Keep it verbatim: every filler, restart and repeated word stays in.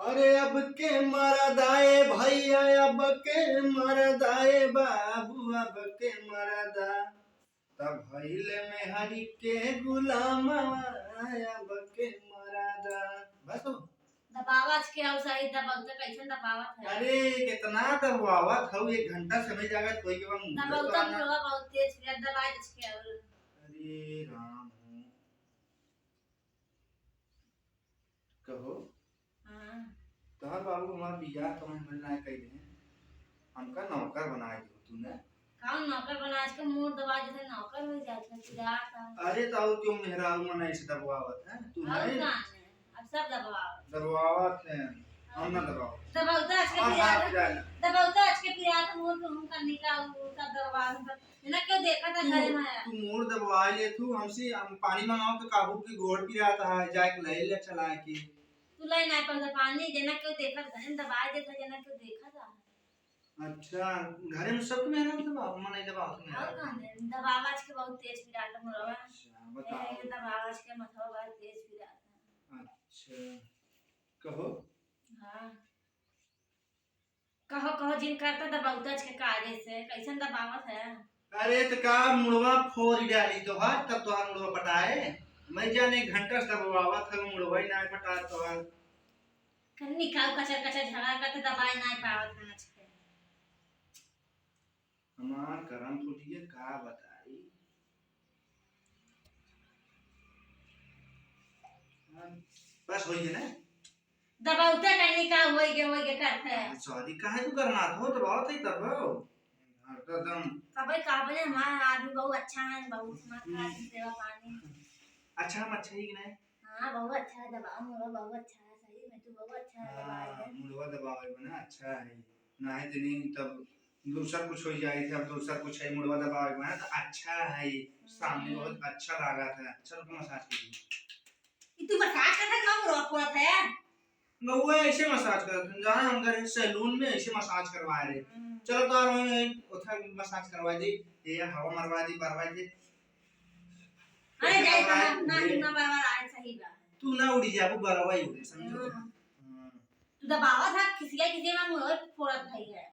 अरे अब के मरदा ए भैया, अब के मरदा ए बाबू, अब के मरदा। तब भइल मेहरी के गुलामवा, अब के मरदा। बस हो। दबावत के हऊ सही, दबावत कैसन दबावत है? अरे कितना दबावत हऊ, एक घंटा समय जागत कोई के बा मुंह दबावत तो हम ना। लोग बहुत तेज है, दबावत के और। अरे राम हो। कहो। हाँ। तोहार बाबू हमार बियाह तो हम ना कह दे, हमका नौकर बनाए दो तूने। कौन नौकर बनाए? आज के मूड़ दबा जैसे नौकर हो जात है, तू जात है। अरे तो और क्यों मेहरारू मन ऐसे दबवावत है? तू और नहीं जाने, अब सब दबवावत। दबवावत है, हम ना दबाओ। दबौता आज के हमार पिरात, हाथ जाए ना। दबौता आज के पिरात मूड़ तो हम करने का, वो सब दबवा, हम सब, ना क्यों देखा था तू, घरे में आया। तू मूड़ दबवा ले तू, हमसे, हम पानी मंगाओ तो काबू के गोड़ पिरात है, जाके ले ले चला के। तू लाई नाई पावत पानी, जेना केहू देखत, घरे में दबाई देत है, जेना केहू देखत है। अच्छा, घरे में सबके मेहरारू दबावत, मने दबावत और मेहरारू। कहाँ दे? दबावत के बहुत तेज पिरात है मोरवा। अच्छा, बताओ। ए, दबावत के मथवा बहुत तेज पिरात है। अच्छा, कहो। हाँ। कहो, कहो, जिन करता दबौतच के काजे से, कैसन दबावत है? अरे, तो का मुड़वा फोड़ डाली तोहार, तब तोहार मुड़वा पटाए? मैं जाने एक घंटा से दबवावत है, मुड़वा ही ना पटात तोहार। कन्नी का कचर कचर झगड़ा करके दबाए ना पावत है आज के। हमार करम फूटिए, का बताई। बस होई है ना? दबौते कन्नी का होई गे, होई गे करते। अरे सॉरी, काहे तू करना? हो तो बहुत ही तब हो। हर तो दम। कबे का बोले, हमारा आदमी बहुत अच्छा है, बहुत हमारा हम्म। आदमी सेवा पानी। अच्छा, हम अच्छा ही कि नहीं? हाँ, बहुत अच्छा है, दबाओ मोरो, बहुत अच्छा है, सही में तू बहुत अच्छा है, दबाओ हाँ, है। मुड़वा दबावे में ना अच्छा है, नहीं तो नहीं तब दूसर कुछ हो जाए थे, अब दूसर कुछ है, मुड़वा दबावे में ना तो अच्छा है, सामने हम्म। बहुत अच्छा लगा था, अच्छा रुको मसाज कीजिए। ई तू मसाज करत है, का मुड़वा फोड़त है? गौआ ऐसे मसाज करत हन, जाना हम घर सैलून में ऐसे मसाज करवाए रहे। हम्म। चलो तो यार, वहीं उधर मसाज करवा दी, ये हवा मरवा दी, बरवा दी। अरे ऐसे जाए करवाए, ना, ना, ये ना बरवा आए, सही बात है। तू ना उड़ी जाबू, बरवा ही उड़े, समझो? हाँ। हाँ। तू दबावा था, किसी का किसी में मुंह फोड़त भाई है।